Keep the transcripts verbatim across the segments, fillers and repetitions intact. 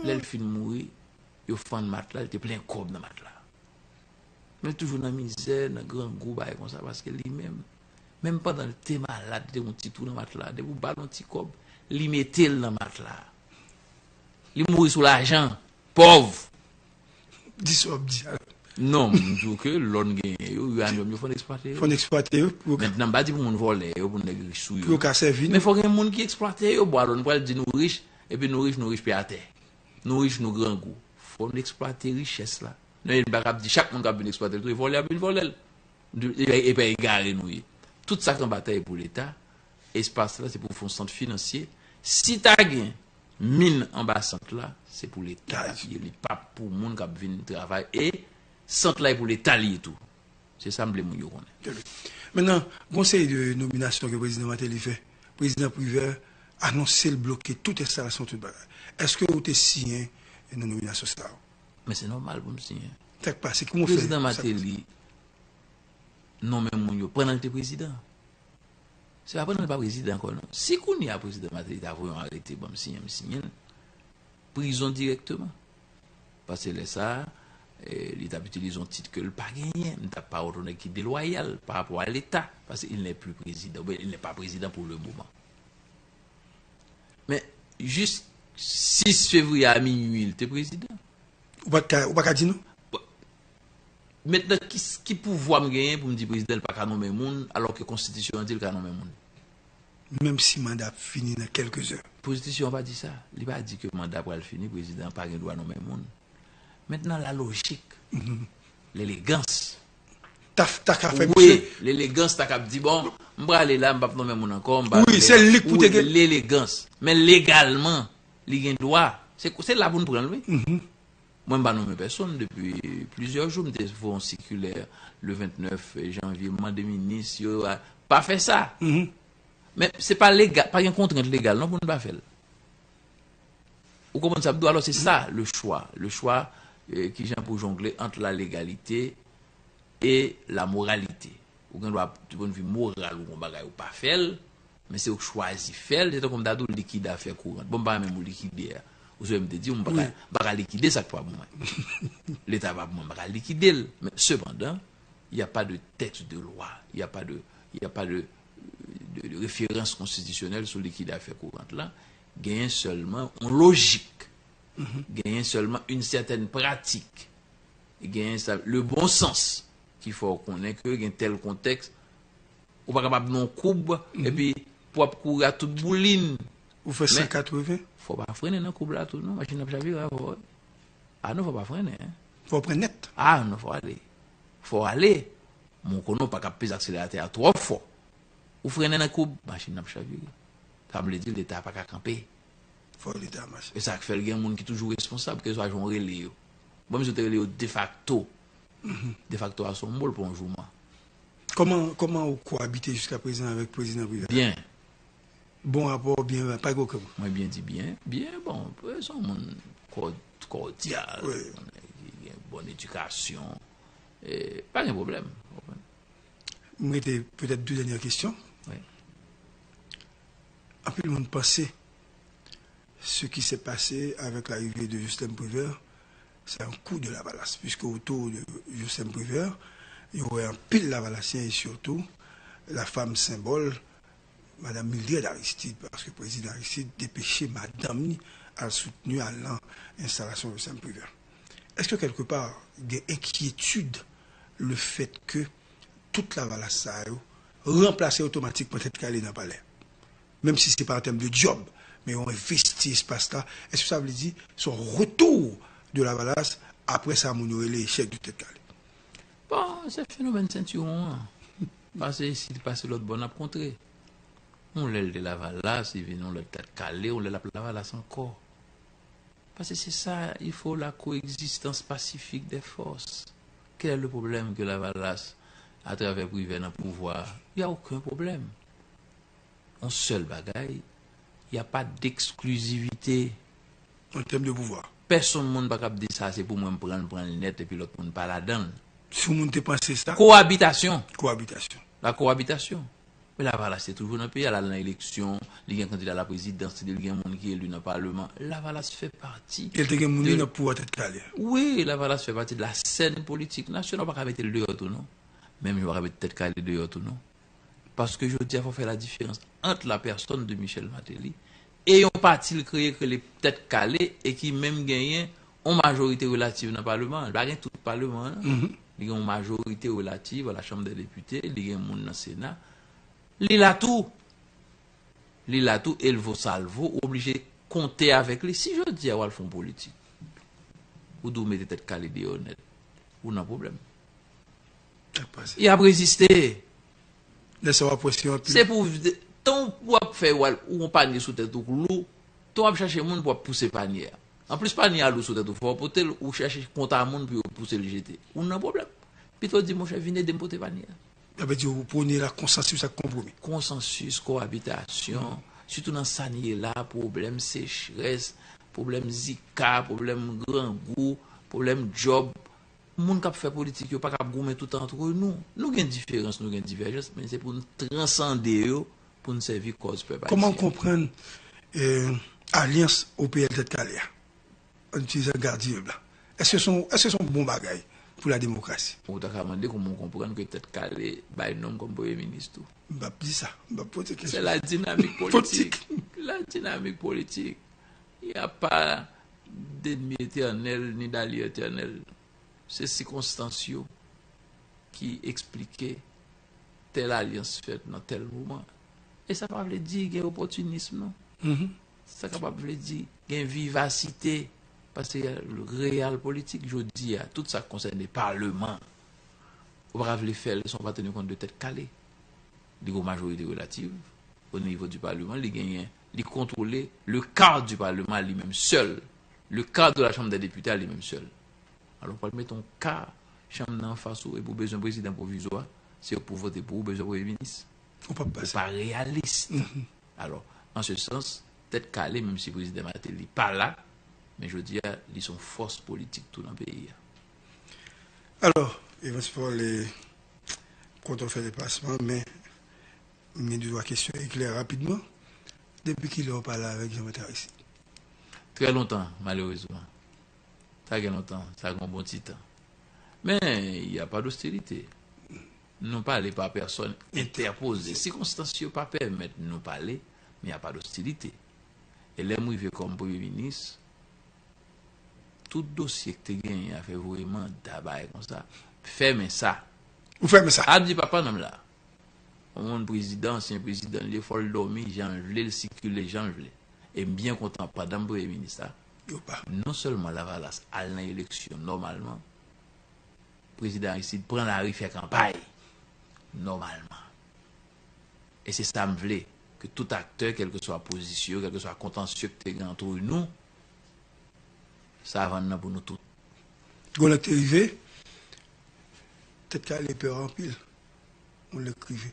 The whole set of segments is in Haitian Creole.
Lè l fin mouri, yo fann matla, li te plen kòb nan matla. Men l toujou nan mizè, nan grangou, bagay konsa, paske li menm, menm pandan l te malad, li te gen yon ti twou nan matla, depi w ba l yon ti kòb, li mete l nan matla. Li mouri sou lajan, pòv. Di sa w ap di a. Non, m di w ke lòn genyen yo, irannyòm yo, fò n eksplwate yo. Fò n eksplwate yo pou yo ka Mentnan, m pa di pou moun vòlè yo, pou nèg rich sou yo. Pou yo ka sèvi nou. Men fò gen moun ki eksplwate yo. Bon, alò, nou pral di nou rich, epi nou rich, nou rich pi atè. Nou rich, nou grangou. Fò n eksplwate richès la. Non, e n pa kab di chak moun k ap vin eksplwate l tou, e vòlè ap vin vòlè l. Epa egare nou ye. Tout sa k anba tè e pou Leta. Espas la, se pou fè yon sant finansye. Si ta gen min anba sant la, se pou Leta l ap ye. Li p ap pou moun k ap vin travay. E sant la, e pou Leta l ye tou. Se sa m vle moun yo konnen. Mentnan, gon seri de nominasyon ke prezidan Martelly fè. Prezidan Privert anonse l bloke tout enstalasyon, tout bagay. Èske ou te siyen nan nominasyon sa yo? Men se nòmal pou m siyen. Sa k pase? Ki moun fè? Prezidan Martelly nonmen moun yo pandan l te prezidan. Se pa pandan l pa prezidan ankò, non. Si kounye a prezidan Martelly ta voye yon arete ban m siyen, m siyen l. Prizon dirèkteman. Paske lè sa a, eh, li t ap itilize yon tit ke l pa genyen. M t ap parèt yon nèg ki delwayal pa rapò a Leta. Paske il n'est plus président, oubyen il n'est pas président pour le moment. Men, jis sis fevriye a minui, li te prezidan. Ou pa t ka, ou pa ka di non? Bon, mentnan, ki, ki pouvwa m genyen pou m di prezidan l pa ka nonmen moun, alò ke konstitisyon an di l ka nonmen moun? Menm si manda ap fini nan kèlke zè. Konstitisyon an pa di sa. Li pa di ke manda pral fini, prezidan an pa gen dwa nonmen moun. Mentnan, la lojik, lelegans. Ta, ta ka fè wi, misye. Lelegans ta kab di, bon, m prale la, m p ap nonmen moun ankò, m pa wi, vle. Se li k pou te gen lelegans. Men legalman, li gen dwa. Se, se la pou n pran l, wi. Mwen, m pa nonmen pèsonn depi plizyè jou. M te voye yon sikilè le vennèf janvye, m mande minis yo a, pa fè sa. Men se pa legal, pa gen kontrent legal non pou n pa fè l. Ou konprann sa m di w? Alò, se sa, le chwa. Le chwa, eh, kijan pou w jongle ant la légalité et la moralité. Ou gen dwa, du pwen de vi moral, ou gon bagay ou pa fè l, men se ou k chwazi fè l. Se tankou m ta di w likide afè kourant. Bon, m pa renmen mo likide a. Ou sonje m te di w, m pa ka, m pa ka likide sa k pa pou mwen. Leta pa pou mwen, m pa ka likide l. Men, sepandan, il y a pas de texte de loi, il y a pas de, il y a pas de, de, de référence constitutionnelle sou likide afè kourant la. Genyen sèlman yon lojik. Genyen sèlman une certaine pratique. Genyen sa, le bon sens ki fè w konnen ke gen tèl kontèks, ou pa kapab nan yon koub, epi pou w ap kouri a tout boulin. Ou fè men san katreven? Fò w pa frennen nan koub la tou, non. Machin nan ap chavire avè w, wi. A non, fò w pa frennen, en. Fò w pran nèt. A non, fò w ale. Fò w ale. Men w konnen w pa ka peze akseleratè a twò fò. Ou frennen nan koub, machin nan ap chavire. Sa vle di Leta a pa ka kanpe. Fò Leta a mache. E sa k fè l gen moun ki toujou responsab, kèlkeswa jan w rele yo. Bon, misye te rele yo defakto. Defakto a se yon mo, l pa yon jouman. Kòman, kòman ou kowabite jiska prezan avèk prezidan Privert? Byen. Bon rapò, byen, pa gen okenn. Mwen byen di byen. Byen, bon, se yon moun kò-, kòdyal, wi, ki gen bòn edikasyon. E, pa gen pwoblèm. M rete petèt de dènye kesyon. Wi. Anpil moun panse ce qui s'est passé avec l'arrivée de Justin Privert, c'est un coup de Lavalas, puisque autour de Justin Privert, il y aurait un pile Lavalasien et surtout la femme symbole, Madame Mildred Aristide, paske prezidan Aristide depeche madanm ni al soutni, al nan enstalasyon Justin Privert. Èske kèlkepa gen enkyetid le fèt ke tout Lavalas sa yo ranplase otomatikman Tèt Kale nan palè? Menm si se pa an tèm de djòb, men yo envesti espas la. Èske sa vle di se yon retou de Lavalas apre sa moun yo rele echèk de Tèt Kale? Bon, se fenomèn sentiwon an. Pase isit, pase lòt bò, n ap kontre. Yon lè l te Lavalas, li vin yon lè Tèt Kale, yon lè l ap Lavalas ankò. Paske se sa, il faut la coexistence pacifique des forces. Quel est le problème que Lavalas, à travers Privert nan pouvwa a? Il y a aucun problème. Yon sèl bagay, y a pa d'exclusivité. An tèm de pouvwa. Pèsonn moun pa kab di sa, se pou mwen m pran l, pran l nèt, epi lòt moun pa ladan l. Si yon moun te panse sa. Kowabitasyon. Kowabitasyon. La cohabitation. Men Lavalas te toujou nan peyi a, l al nan eleksyon, li gen kandida la prezidans li, li gen moun ki eli nan paleman. Lavalas fè pati. E l te gen moun li nan pouvwa Tèt Kale a. Wi, Lavalas fè pati de la sèn politik nasyonal. Ou pa ka mete l deyò tou non. Menm jan ou pa ka mete Tèt Kale deyò tou non. Paske jodi a fò fè la diferans ant la pèsòn de Michel Martelly e yon pati l kreye k rele Tèt Kale e ki menm genyen yon majorite relativ nan paleman an. Li pa gen tout paleman an. Li gen yon majorite relativ a la Chanm dè Depite, li gen moun nan Sena. Li la tou. Li la tou, e l vo sa l vo, ou oblije konte avèk li. Si jodi a w al fè yon politik, ou di w mete Tèt Kale deyò nèt, ou nan pwoblèm. Y ap reziste. Lè sa w ap wè se yon anpil. Se pou, tan w ap fè w al, ou yon panye sou tèt ou k lou, tan w ap chache moun pou w ap pouse panye a. Anplis panye a lou sou tèt ou, fò w pote l, ou chache konta moun pou yo pouse l jete. Ou nan pwoblèm. Pito w di, monchè, vin ede m pote panye a. Sa vle di ou pwone la konsansis ak konpwomi. Konsansis, kowabitasyon, sitou nan sa n ye la, pwoblèm sechrès, pwoblèm zika, pwoblèm grangou, pwoblèm djòb. Moun k ap fè politik yo pa ka ap goumen tout antre nou. Nou gen diferans, nou gen divèjans, men se pou n transande yo, pou n sèvi kòz pèp ayisyen. Kòman w konprann, eh, alyans O P L Tèt Kale a? An itilizan Gardye la. Èske se yon, èske se yon bon bagay pou la demokrasi? Ou ta ka mande kòman w konprann ke Tèt Kale bay nonm kòm premye minis tou? M p ap di sa. M p ap poze kesyon. C'est la dynamique politique. La dynamique politique. Il n'y a pas d'ennemi éternel ni d'allié éternel. Se sikonstans yo ki eksplike tèl alyans fèt nan tèl moman. E sa pa vle di gen opòtinism, non. Sa kapab vle di gen vivasite, paske real politik jodi a, tout sa k konsène paleman, ou pa ka vle fè l san w pa teni kont de Tèt Kale. Li gen yon majorite relativ o nivo di paleman, li genyen, li kontwole le ka di paleman a li menm sèl, le ka de la Chanm dè Depite a li menm sèl. Alò, w pral mete yon ka chanm nan anfas ou, epi w bezwen prezidan pwovizwa, se yo k pou vote pou ou, ou bezwen premye minis. Ou p ap pase. Ou pa reyalis. Alò, an se sans, Tèt Kale, menm si prezidan Martelly pa la, men jodi a, li se yon fòs politik tou nan peyi a. Alò, Evans Paul, eh, kontan w fè deplasman, men m gen de twa kesyon eklè rapidman. Depi kilè w pale avèk Jean Bertrand Aristide? Trè lontan, malerezman. Sa gen lontan, sa gen yon bon ti tan. Men, y a pas d'hostilité. Nou pale pa pèsòn entèpoze. Sikonstans yo pa pèmèt nou pale, men y a pas d'hostilité. E lè m rive kòm premye minis, tout dosye k te genyen, afè voye manda, bagay konsa, fèmen sa. Ou fèmen sa? Ap di papa nonm la. Yon moun prezidan, ansyen prezidan, li fò l dòmi jan l vle, l sikile jan l vle. E m byen kontan, pandan m premye minis la, non sèlman Lavalas al nan eleksyon nòmalman, prezidan Aristide pran lari fè kanpay nòmalman. E se sa m vle, ke tout aktè, kèlkeswa pozisyon yo, kèlkeswa kontansye k te gen antre nou, savann nan pou nou tout. Gon lè k te rive, Tèt Kale pè anpil. Gon lè k rive.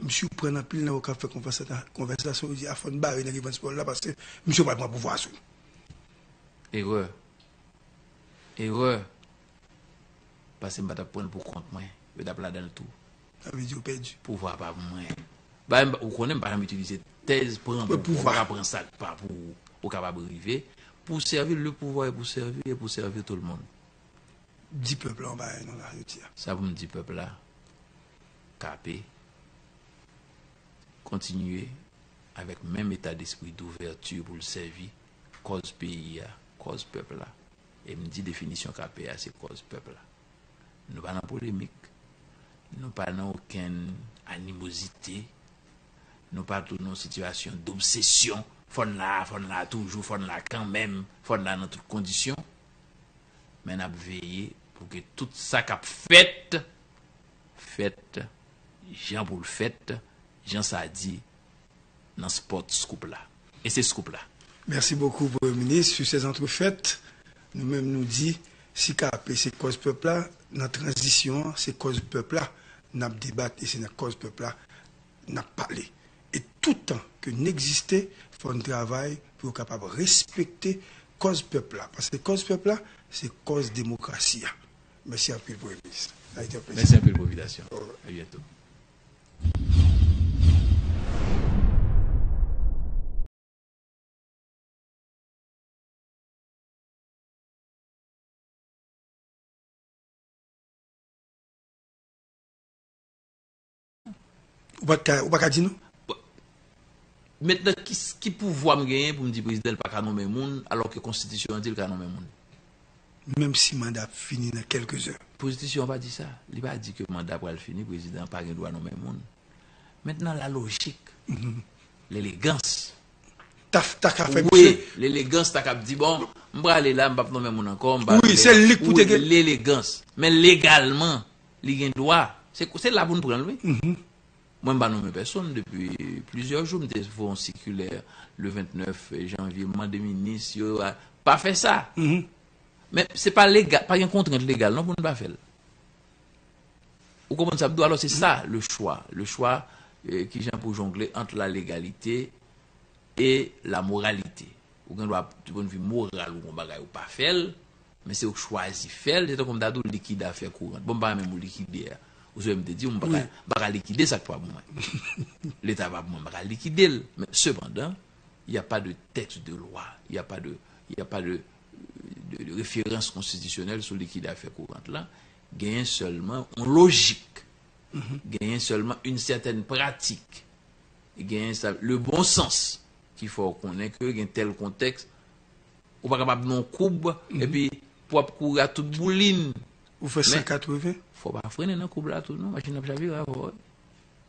M siprann anpil nan yo k ap fè konvèsa-, konvèsasyon, yo di, a, fò n bare nèg Evans Paul la, paske misye pral pran pouvwa a sou nou. Erè. Erè. Paske m pa t ap pran l pou kont mwen. Yo t ap ladan l tou. Sa vle di yo pèdi. Pouvwa pa pou mwen. Ba, m, ou konnen m pa janm itilize tèz pran pouvwa. Ou ka pran sa k pa pou ou. Ou kapab rive. Pou sèvi, le pouvoir est pour servir et pour servir tout le monde. Di pèp la yon bagay non la, jodi a. Sa pou m di pèp la, K P kontinye avèk menm eta despri douvèti pou l sèvi kòz peyi a, kòz pèp la. E m di definisyon K P a, se kòz pèp la. Nou pa nan polemik, nou pa nan okenn animozite, nou pa tou nan yon sitiyasyon dobsesyon, fò n la, fò n la toujou, fò n la kanmenm, fò n la nan tout kondisyon. Men n ap veye pou ke tout sa k ap fèt, fèt jan pou l fèt, jan sa di nan spot scoop la. E se scoop la. Merci beaucoup, Premye Minis. Sur ces entrefaites, nou menm nou di, si K P se kòz pèp la, nan tranzisyon an, se kòz pèp la n ap debat e se nan kòz pèp la n ap pale. E toutan ke n egziste, fò n travay pou yo kapab respekte kòz pèp la. Paske kòz pèp la, se kòz demokrasi a. Mèsi anpil, Premye Minis. Sa a été un plaisir. Mèsi anpil, Pwovidasyon. Au revoir. À bientôt. Ou pa t ka, ou pa ka di non? Mentnan, ki, ki pouvwa m genyen pou m di prezidan l pa ka nonmen moun, alò ke konstitisyon an di l ka nonmen moun? Menm si manda ap fini nan kèlke zè. Konstitisyon an pa di sa. Li pa di ke manda pral fini, prezidan an pa gen dwa nonmen moun. Mentnan, la lojik, lelegans. Ta, ta ka fè wi, misye. Lelegans ta kab di, bon, m prale la, m p ap nonmen moun ankò, m pa wi, se lik pou te gen. Lelegans. Men legalman, li gen dwa. Se, se la pou n pran l, wi. Mwen, m pa nonmen pèsonn depi plizyè jou. M te voye yon sikilè le vennèf janvye, m mande minis yo a, pa fè sa. Men se pa legal, pa gen kontrent legal non pou n pa fè l. Ou konprann sa m di w? Alò, se sa le chwa. Le chwa, euh, kijan pou jongle ant la legalite e la moralite. Ou gen dwa, du pwen de vi moral, ou gen bagay ou pa fè l, men se ou k chwazi fè l, se tankou m ta di w likide afè kourant. Bon, m pa renmen mo likide a. Ou sonje m te di w, m pa ka, m pa ka likide sa k pa pou mwen. Leta pa pou mwen, m pa ka likide l. Men, sepandan, il y a pas de texte de loi, il y a pas de, il y a pas de, de, de référence constitutionnelle sou likide afè kourant la. Genyen sèlman yon lojik. Genyen sèlman une certaine pratique. Genyen sa, le bon sens ki fè w konnen ke gen tèl kontèks, ou pa kapab nan yon koub, epi pou w ap kouri a tout boulin. Ou fè san katreven. Fò w pa frennen nan koub la tou, non. Machin nan ap chavire avè w, wi.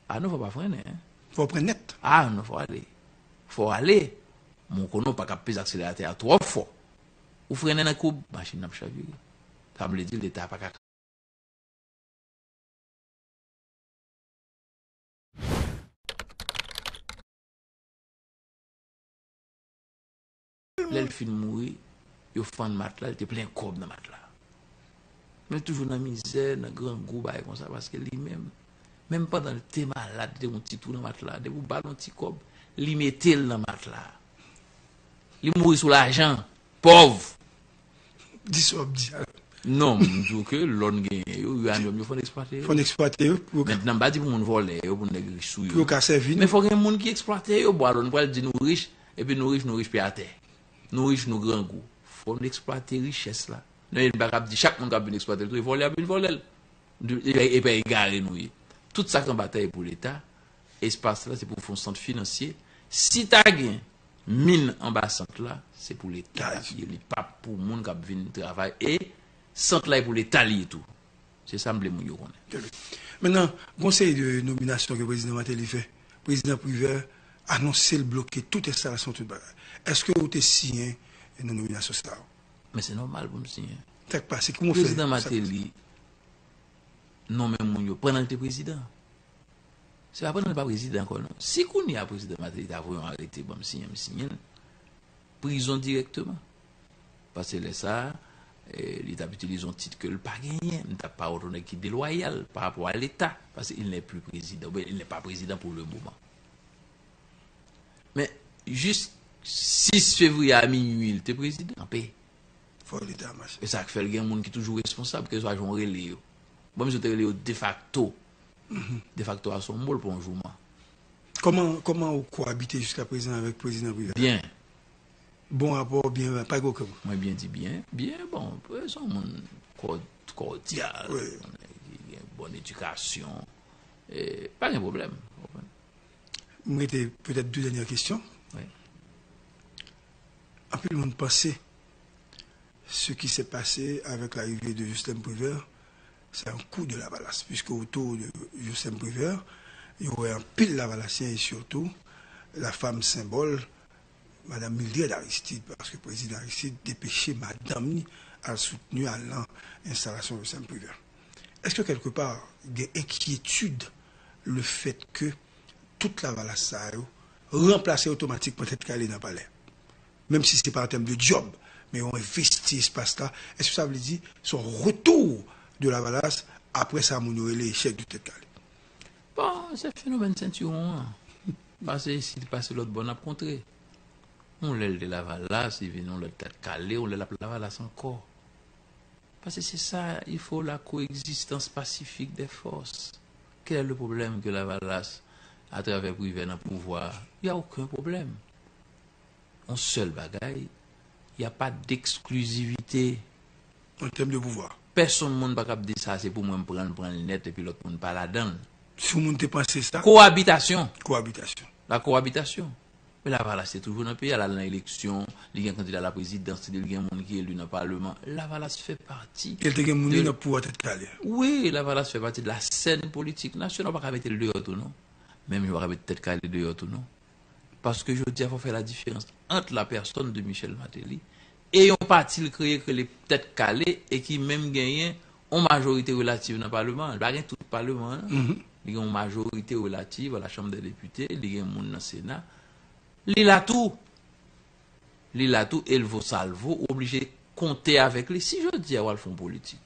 A non, fò w pa frennen, en. Fò w pran nèt. A non, fò w ale. Fò w ale. Men w konnen w pa ka peze akseleratè a twò fò. Ou frennen nan koub, machin nan ap chavire. Sa vle di Leta pa ka Lè l fin mouri, yo fann matla, li te plen kòb nan matla. Men toujou nan mizè, nan grangou, bagay konsa, paske li menm, menm pandan l te malad, li te gen yon ti twou nan matla, depi w ba l yon ti kòb, li mete l nan matla. Li mouri sou lajan, pòv. Di sa w ap di a. Non, m di w ke lòn genyen yo, uranium yo, fò n eksplwate yo. Fò n eksplwate yo. Mentnan, m pa di pou moun vòlè yo, pou nèg rich sou yo. Pou yo ka sèvi nou. Men fò gen moun ki eksplwate yo. Bon, alò, nou pral di nou rich, epi nou rich, nou rich pi atè. Nou rich, nou grangou. Fò n eksplwate richès la. Non, e n pa kab di chak moun k ap vin eksplwate l tou, e vòlè ap vin vòlè l. Epa egare nou ye. Tout sa k anba tè e pou Leta, espas la se pou fè yon sant finansye. Si ta gen min anba sant la, se pou Leta l ap ye, li p ap pou moun k ap vin travay. E sant la e pou Leta l ye tou. Se sa m vle moun yo konnen. Mentnan, gon seri de nominasyon ke prezidan Martelly fè. Prezidan Privert anonse l bloke tout enstalasyon, tout bagay. Èske ou te siyen nan nominasyon sa yo? Men se nòmal pou m siyen. Sa k pase? Kòman w fè? Prezidan Martelly nonmen moun yo pandan l te prezidan. Se pa pandan l pa prezidan ankò, non. Si kounye a prezidan Martelly ta voye yon arete ban m siyen, m siyen l. Prizon dirèkteman. Paske lè sa a, eh, li t ap itilize yon tit ke l pa genyen. M t ap parèt yon nèg ki delwayal pa rapò a Leta. Paske il n'est plus président, oubyen il n'est pas président pour le moment. Men, jis sis fevriye a minui, li te prezidan. Anpe. Fò Leta mache. E sa k fè l gen moun ki toujou responsab, kèlkeswa jan w rele yo. Bon, misye te rele yo defakto. Defakto a se yon mo l pou yon jouman. Kòman, kòman ou kowabite jiskaprezan avèk prezidan Privert? Byen. Bon rapò, byen, pa gen okenn. Mwen byen di byen. Byen, bon, se yon moun kò-, kòdyal, ki gen bòn edikasyon. E, pa gen pwoblèm. M rete petèt de dènye kesyon. Anpil moun panse ce qui s'est passé avec l'arrivée de Justin Privert, c'est un coup de Lavalas, puisque autour de Justin Privert, il y aurait un pile Lavalasien et surtout la femme symbole, Madame Mildred Aristide, paske prezidan Aristide depeche madanm ni al soutni, al nan enstalasyon Justin Privert. Èske kèlkepa gen enkyetid le fèt ke tout Lavalas sa yo ranplase otomatikman Tèt Kale nan palè? Menm si se pa an tèm de djòb, men yo envesti espas la. Èske sa vle di se yon retou de Lavalas apre sa moun yo rele echèk de Tèt Kale? Bon, se fenomèn sentiwon an. Pase isit, pase lòt bò, n ap kontre. Yon lè l te Lavalas, li vin yon lè Tèt Kale, yon lè l ap Lavalas ankò. Paske se sa, il faut la coexistence pacifique des forces. Quel est le problème que Lavalas, à travers Privert nan pouvwa a? Il y a aucun problème. Yon sèl bagay, y a pa d'exclusivité. An tèm de pouvwa. Pèsonn moun pa kab di sa se pou mwen, m pran l, pran l nèt epi lòt moun pa ladan l. Si yon moun te panse sa, Kowabitasyon. Kowabitasyon. La kowabitasyon. Men Lavalas te toujou nan peyi a, l al nan eleksyon, li gen kandida laprezidans li, li gen moun ki eli nan paleman. Lavalas fè pati. E l te gen moun li nan pouvwa Tèt Kale a. Wi, Lavalas fè pati de la sèn politik nasyonal. Ou pa ka mete l deyò tou non. Menm jan ou pa ka mete Tèt Kale deyò tou non. Paske jodi a fò fè la diferans ant la pèsòn de Michel Martelly e yon pati l kreye k rele Tèt Kale e ki menm genyen yon majorite relativ nan paleman an. Li pa gen tout paleman an non. Li gen yon majorite relativ a la Chanm dè Depite, li gen moun nan Sena. Li la tou. Li la tou, e l vo sa l vo, ou oblije konte avèk li. Si jodi a w al fè yon politik,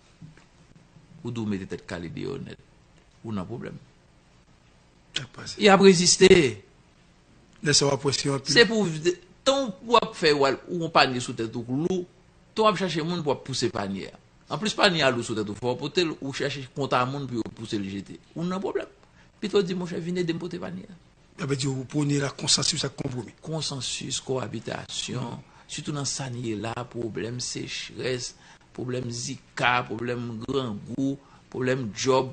ou di w mete Tèt Kale deyò nèt, ou nan pwoblèm. Sa k pase? Y ap reziste. Lè sa w ap wè se yon pil. Se pou, tan w ap fè w al, ou yon panye sou tèt ou k lou, tan w ap chache moun pou w ap pouse panye a. Anplis panye a lou sou tèt ou, fò w pote l, ou chache konta moun pou yo pouse l jete. Ou nan pwoblèm. Pito w di, monchè, vin ede m pote panye a. Sa vle di ou pwone la konsansis ak konpwomi. Konsansis, kowabitasyon, sitou nan sa n ye la, pwoblèm sechrès, pwoblèm zika, pwoblèm grangou, pwoblèm djòb.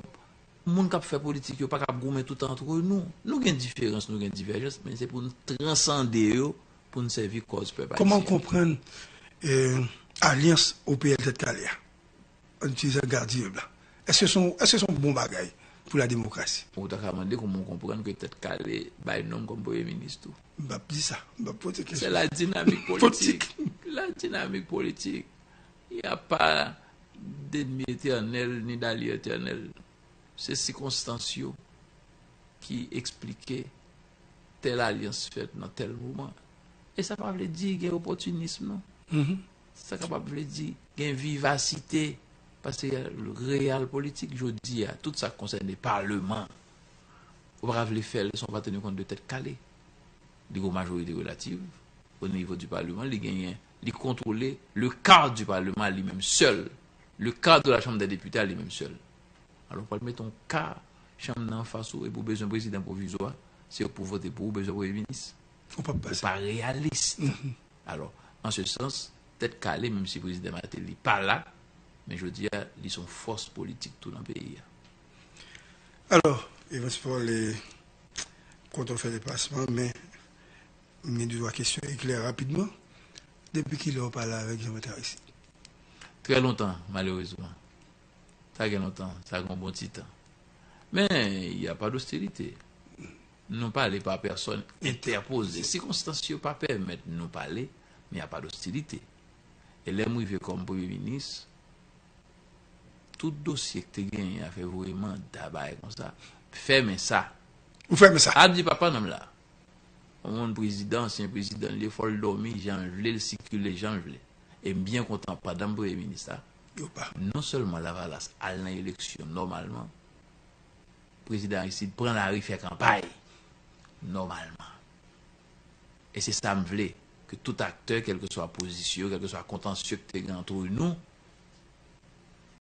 Moun k ap fè politik yo pa ka ap goumen tout antre nou. Nou gen diferans, nou gen divèjans, men se pou n transande yo, pou n sèvi kòz pèp ayisyen. Kòman w konprann eh, alyans O P L Tèt Kale a? An itilize gardyen blan. Èske se yon, èske se yon bon bagay pou la demokrasi? Ou ta ka mande kòman w konprann ke Tèt Kale bay nonm kòm premye minis tou. M p ap di sa. M p ap poze Se kesyon. La dinamik politik. La dinamik politik. Il n'y a pas d'ennemi éternel ni d'allié éternel. Se sikonstans yo ki eksplike tèl alyans fèt nan tèl moman. E sa pa vle di gen opòtinism non. Sa kapab vle di gen vivasite, paske real politik jodi a, tout sa k konsène paleman, ou pa ka vle fè l san w pa teni kont de Tèt Kale. Li gen yon majorite relativ o nivo di paleman, li genyen, li kontwole le ka di paleman li menm sèl, le ka de la Chanm dè Depite a li menm sèl. Alò, w pral mete yon ka chanm nan anfas ou, epi w bezwen prezidan pwovizwa, se yo k pou vote pou ou, ou bezwen premye minis. Ou p ap Ou pase. Pa reyalis. Alò, an se sans, Tèt Kale, menm si prezidan Martelly pa la, men jodi a, li se yon fòs politik tou nan peyi a. Alò, Evans Paul, eh, kontan w fè deplasman, men m gen de twa kesyon eklè rapidman. Depi kilè w pale avèk Jean Bertrand Aristide? Trè lontan, malerezman. Sa gen lontan, sa gen yon bon ti tan. Men, y a pa d'ostilite. Nou pale pa pèsòn entèpoze. Sikonstans yo pa pèmèt nou pale, men y a pa d'ostilite. E lè m rive kòm premye minis, tout dosye k te genyen, afè voye manda, bagay konsa, fèmen sa. Ou fèmen sa? Ap di papa nonm la. Yon moun prezidan, ansyen prezidan, li fò l dòmi jan l vle, l sikile jan l vle. E m byen kontan, pandan m premye minis la, Yo pa. Non sèlman Lavalas al nan eleksyon nòmalman, prezidan Aristide pran lari fè kanpay nòmalman. E se sa m vle, ke tout aktè, kèlkeswa pozisyon, kèlkeswa kontansye k te gen antre nou,